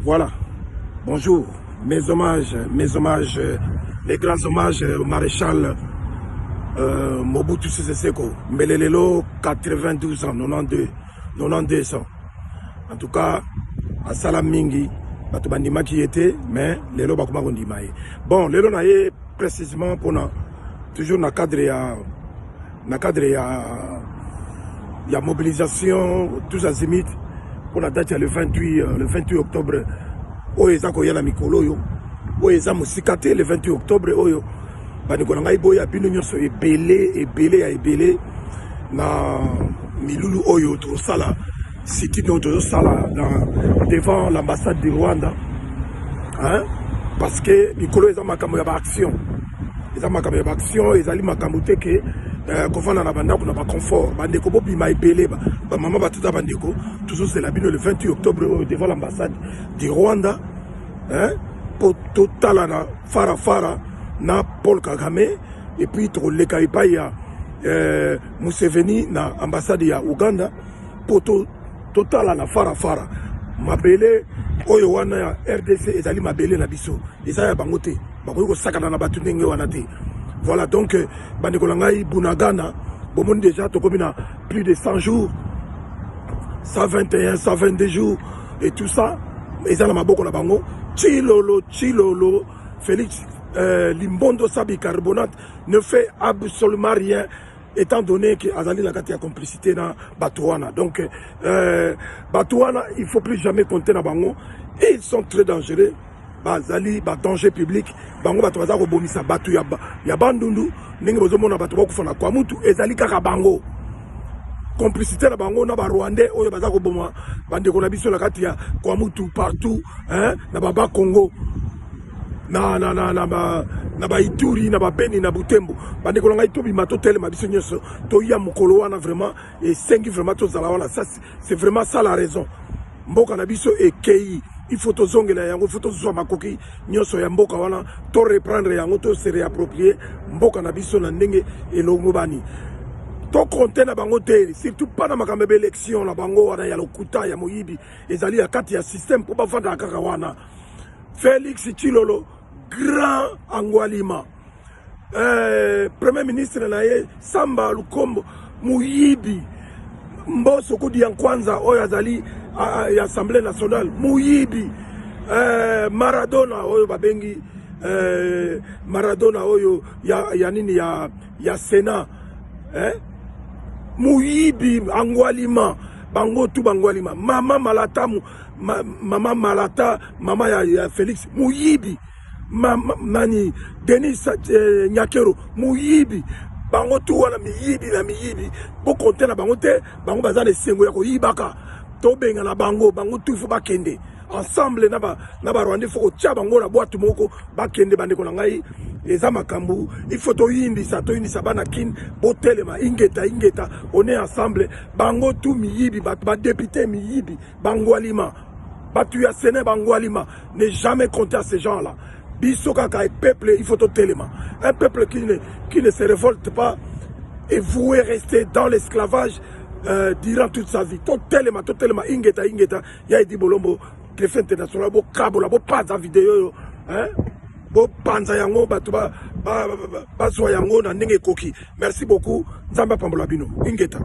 Voilà. Bonjour. Mes hommages, mes hommages, les grands hommages au maréchal Mobutu Sese Seko. Mbelelelo, 92 ans, 92, 92 ans. En tout cas, asala mingi, bato bandimaki ye te, mais lelo bakoma kondima ye. Bon, lelo na ye précisément mpona toujours na cadre ya mobilisation tous azimuts mpona date ya le 28 octobre oyo eza koya na mikolo oyo, oyo eza mosika te. Le 28 octobre oyo, bandeko na ngai, boya bino nyonso ebele, ebele ya ebele na milulu oyo tozosala, sit-in oyo tozosala devant l'ambassade du Rwanda, hein? Parce que mikolo eza makambo ya baaction, eza makambo ya baaction, ezali makambo te ke kovanda na bandako na baconfort. Bandeko, bobima ebele, bamama, batata, bandeko, tozozela bino le 28 octobre oyo devant l'ambassade du Rwanda, hein? Mpo totala na farafara na Paul Kagame et puis tokoleka epai ya Museveni na ambassade ya Uganda mpo totala na farafara. Mabele oyo wana ya RDC ezali mabele na biso, eza ya bango te. Bakoki kosakana na bato ndenge wana te. Voilà, donc bandeko na ngai, Bunagana bomoni déjà tokomi na plus de 100 jours, 121, 122 jours et tout ça eza na maboko na bango. Tshilolo, Tshilolo Félix, Limbondo sa bicarbonate ne fait absolument rien, étant donné que azali na kati ya complicité na bato wana. Donc bato wana, il faut plus jamais compter na bango et ils sont très dangereux. Bazali badanger public. Bango bato baza kobomisa bato ya Bandundu. Ndenge bozomona bato bakufa na Kwamutu, ezali kaka bango, complicité na bango na Barwandais oyo baza koboma bandeko na biso na kati ya Kwamutu, partout, hein, na baba Congo, na Baituri, na Babeni, na Butembo. Bandeko na ngai, tobima, totelema biso nyonso, toya mokolo wana. Vraiment esengi vraiment tozala wana. Ça, c'est vraiment ça la raison. Mboka na biso ekei, il faut tozongela yango, il faut tozwa makoki nyonso ya mboka wana, to reprendre yango, to se réapproprier mboka na biso na ndenge elongo bani. Tocompter na bango te, surtout mpa na makambo ya baélection na bango wana ya lokuta, ya moyibi, ezali ya kati ya système mpo bafandaka kaka wana. Félix Tshilolo, grand angwalima, premier ministre na ye Samba Lukombo, moyibi. Mboso Kudia Nkwanza oyo azali ya Assemblée nationale, moyibi. Maradona oyo babengi Maradona oyo ya nini ya Sénat, eh? Moyibi, angwalima. Bango tu bangwalima. Mama Malata, mama Malata, mama ya Félix, moyibi. Nani, Denis Nyakero, moyibi. Bango tu wana miyibi na miyibi. Bocompter na bango te. Bango baza na esengo ya koyibaka. Tobengana bango, bango tu faut bakende ensemble na Barwandais. Faut kotia bango na bwatu moko, bakende. Bandeko na ngai, eza makambo il faut toyindisa, toyindisa. Bana Kine, botelema. Ingeta, ingeta, on est ensemble. Bango tu miyibi, bato badéputé miyibi, bangwalima, bato ya Sénat bangwalima. Ne jamais compter à ces gens là. Biso kaka peuple, il faut totelema. Un peuple qui ne se révolte pas est voué rester dans l'esclavage durant toute sa vie. Totelema, totelema. Ingeta, ingeta. Ya Edi Bolombo, greffe international. Bokabola, bopanza video oyo, hein? Bopanza yango, bato bazwa yango na ndenge ekoki. Merci beaucoup. Nzambe apambola bino. Ingeta.